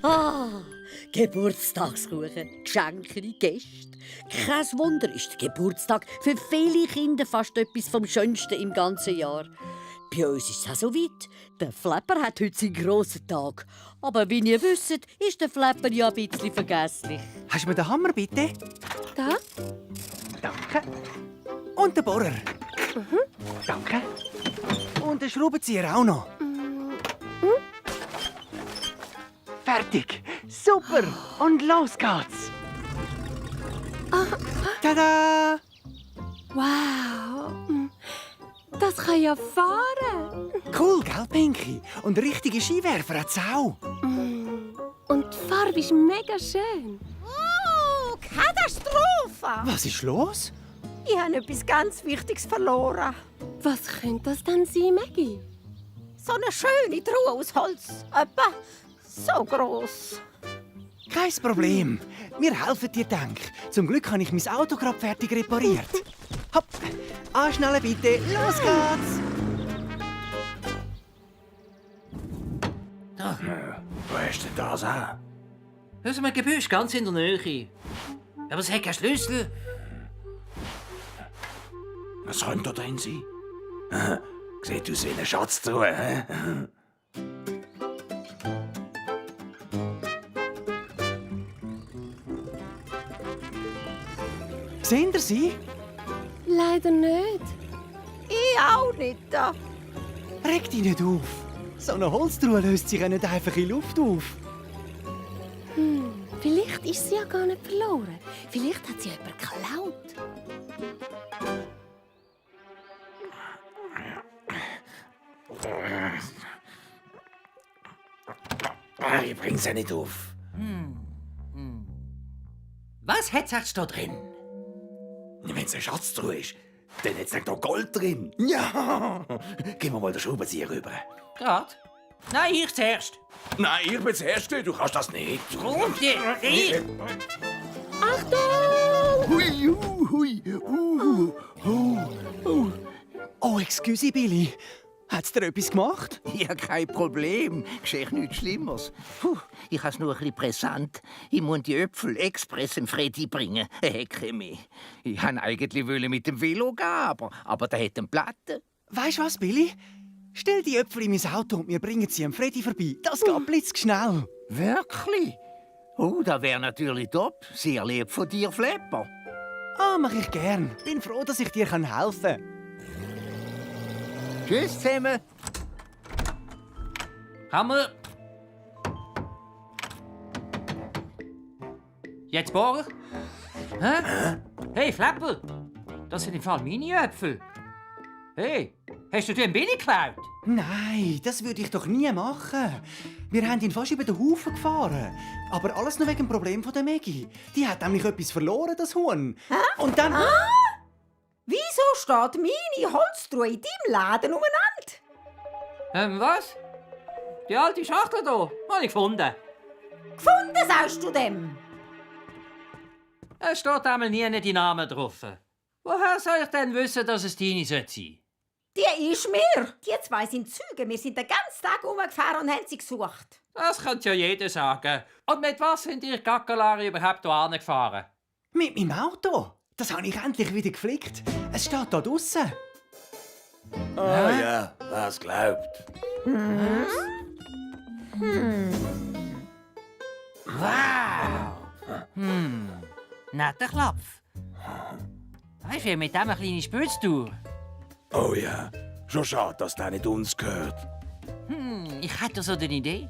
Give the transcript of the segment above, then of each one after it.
Ah, Geburtstagskuchen, Geschenke, Gäste. Kein Wunder ist der Geburtstag für viele Kinder fast etwas vom Schönsten im ganzen Jahr. Bei uns ist es auch so weit. Der Flapper hat heute seinen grossen Tag. Aber wie ihr wisst, ist der Flapper ja ein bisschen vergesslich. Hast du mir den Hammer, bitte? Da? Danke. Und den Bohrer. Danke. Und den Schraubenzieher auch noch. Fertig. Super. Und los geht's. Tada! Wow. Das kann ja fahren. Cool, gell, Pinky? Und richtige Skiwerfer hat's auch. Und die Farbe ist mega schön. Oh, Katastrophe! Was ist los? Ich habe etwas ganz Wichtiges verloren. Was könnte das denn sein, Maggie? So eine schöne Truhe aus Holz. Etwa so gross. Kein Problem. Wir helfen dir, denk. Zum Glück habe ich mein Auto gerade fertig repariert. Hopp. Anschnallen bitte. Los geht's. Wo hast du denn das an? Das ist ein Gebüsch ganz in der Nähe. Aber es hat keinen Schlüssel. Was könnte da drin sein? Sieht aus wie eine Schatztruhe. Hä? Sehen ihr sie? Leider nicht. Ich auch nicht. Reg dich nicht auf. So eine Holztruhe löst sich ja nicht einfach in Luft auf. Vielleicht ist sie ja gar nicht verloren. Vielleicht hat sie jemand geklaut. Ich bring's ja nicht auf. Was hat's da drin? Wenn es eine Schatztruhe ist, dann hat's da Gold drin. Ja! Gib mir mal den Schraubenzieher rüber. Grad? Nein, ich zuerst. Nein, ich bin zuerst. Du kannst das nicht. Komm, ich. Hui, hui, Oh, excuse, Billy. Hat's dir etwas gemacht? Ja, kein Problem. Geschieht nichts Schlimmeres. Puh, ich has nur ein bisschen Präsent. Ich muss die Äpfel express im Freddy bringen. Hecke mich. Ich wollte eigentlich mit dem Velo gehen, aber der hat einen Platten. Weißt du was, Billy? Stell die Äpfel in mein Auto und wir bringen sie am Freddy vorbei. Das geht blitzschnell. Wirklich? Oh, das wäre natürlich top. Sehr lieb von dir, Flapper. Ah, mach ich gern. Bin froh, dass ich dir helfen kann. Tschüss zusammen. Hammer. Jetzt bohren? Hä? Hey, Flapper. Das sind im Fall meine Äpfel. Hey, hast du den Billy geklaut? Nein, das würde ich doch nie machen. Wir haben ihn fast über den Haufen gefahren. Aber alles nur wegen dem Problem von der Maggie. Die hat nämlich etwas verloren, das Huhn. Und dann... Wieso steht meine Holztruhe in deinem Laden umeinander? Was? Die alte Schachtel hier, habe ich gefunden. Gefunden, sagst du dem? Es steht einmal nie die Namen drauf. Woher soll ich denn wissen, dass es deine sein sollte? Die ist mir. Die zwei sind Zeugen. Wir sind den ganzen Tag rumgefahren und haben sie gesucht. Das könnte ja jeder sagen. Und mit was sind ihr Gackelari überhaupt hierher gefahren? Mit meinem Auto. Das habe ich endlich wieder geflickt. Es steht da draussen. Oh ja, was glaubt? Wow! Netter Klapf. Weißt du, mit dem eine kleine Spitztour. Oh ja, schon schade, dass der nicht uns gehört. Ich hätte so eine Idee.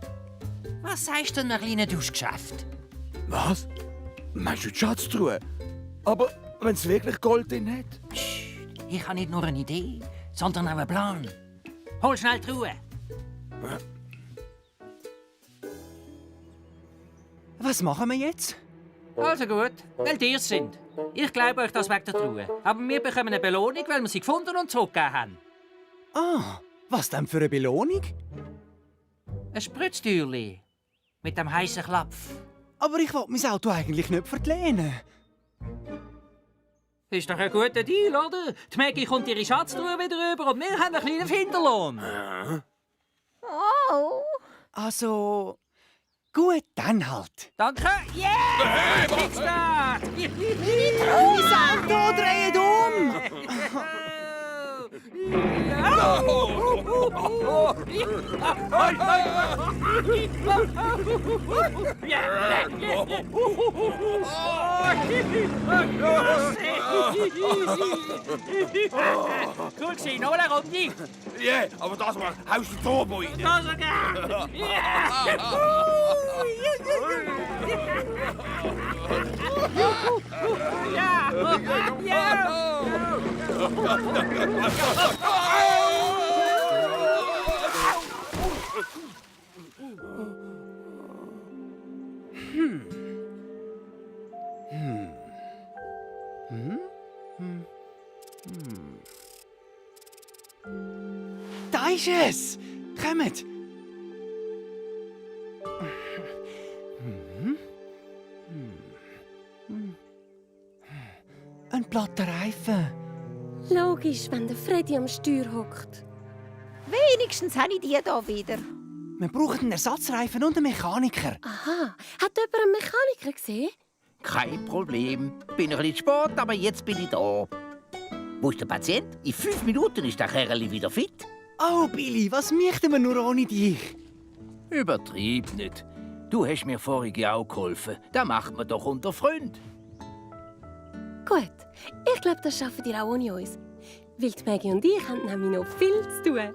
Was sagst du an einem kleinen Duschgeschäft? Was? Meinst du die Schatztruhe? Aber wenn es wirklich Gold drin hat? Ich habe nicht nur eine Idee, sondern auch einen Plan. Hol schnell die Ruhe. Was machen wir jetzt? Also gut, weil ihr sind. Ich glaube euch das wegen der Truhe. Aber wir bekommen eine Belohnung, weil wir sie gefunden und zurückgegeben haben. Ah, was denn für eine Belohnung? Ein Spritztürli. Mit dem heißen Klapf. Aber ich will mein Auto eigentlich nicht verlehnen. Ist doch ein guter Deal, oder? Die Maggie kommt ihre Schatztruhe wieder rüber und wir haben einen kleinen Finderlohn. Oh. Also, Gut, dann halt. Danke. Yeah! Kickstart! Unser Auto dreht um! Cool gewesen, noch eine Runde. Ja, aber das mal, haust du Turbo rein. Das so gern. Ja! Ja! Da ist es! Kommt! Ein platter Reifen. Logisch, wenn der Freddy am Steuer hockt. Wenigstens habe ich die hier wieder. Wir brauchen einen Ersatzreifen und einen Mechaniker. Aha, hat jemand einen Mechaniker gesehen? Kein Problem. Bin ein bisschen spät, aber jetzt bin ich da. Wo ist der Patient? In 5 Minuten ist der Kerl wieder fit. Oh, Billy, was möchten wir nur ohne dich? Übertrieb nicht. Du hast mir vorige auch geholfen. Das macht man doch unter Freunden. Gut, ich glaube, das schaffen ihr auch ohne uns. Weil die Maggie und ich haben nämlich noch viel zu tun.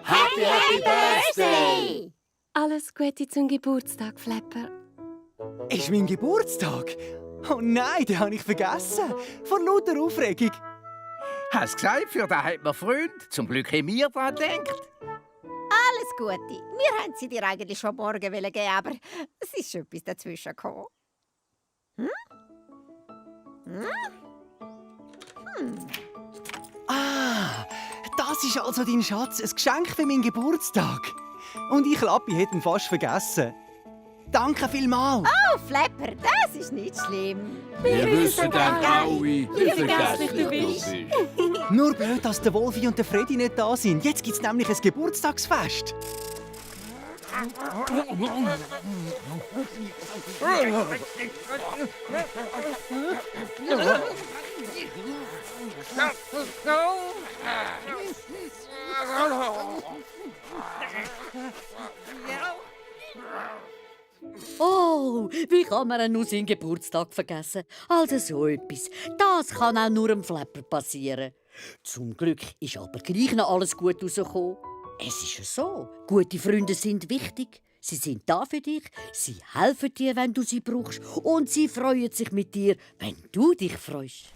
Happy Birthday! Alles Gute zum Geburtstag, Flapper. Ist mein Geburtstag? Oh nein, den habe ich vergessen. Vor lauter Aufregung. Hast gesagt, für den hat man Freund. Zum Glück haben wir daran gedacht. Alles Gute. Wir wollten sie dir eigentlich schon morgen geben, aber es ist schon etwas dazwischen gekommen. Ah, das ist also dein Schatz, ein Geschenk für meinen Geburtstag. Und ich glaube, ich hätte ihn fast vergessen. Danke vielmals. Oh, Flapper, das ist nicht schlimm. Wir wissen dann alle, wie vergesslich du bist. Nur blöd, dass der Wolfi und der Freddy nicht da sind. Jetzt gibt es nämlich ein Geburtstagsfest. Oh, wie kann man nur seinen Geburtstag vergessen? Also so etwas. Das kann auch nur einem Flapper passieren. Zum Glück ist aber gleich noch alles gut rausgekommen. Es ist ja so. Gute Freunde sind wichtig. Sie sind da für dich. Sie helfen dir, wenn du sie brauchst. Und sie freuen sich mit dir, wenn du dich freust.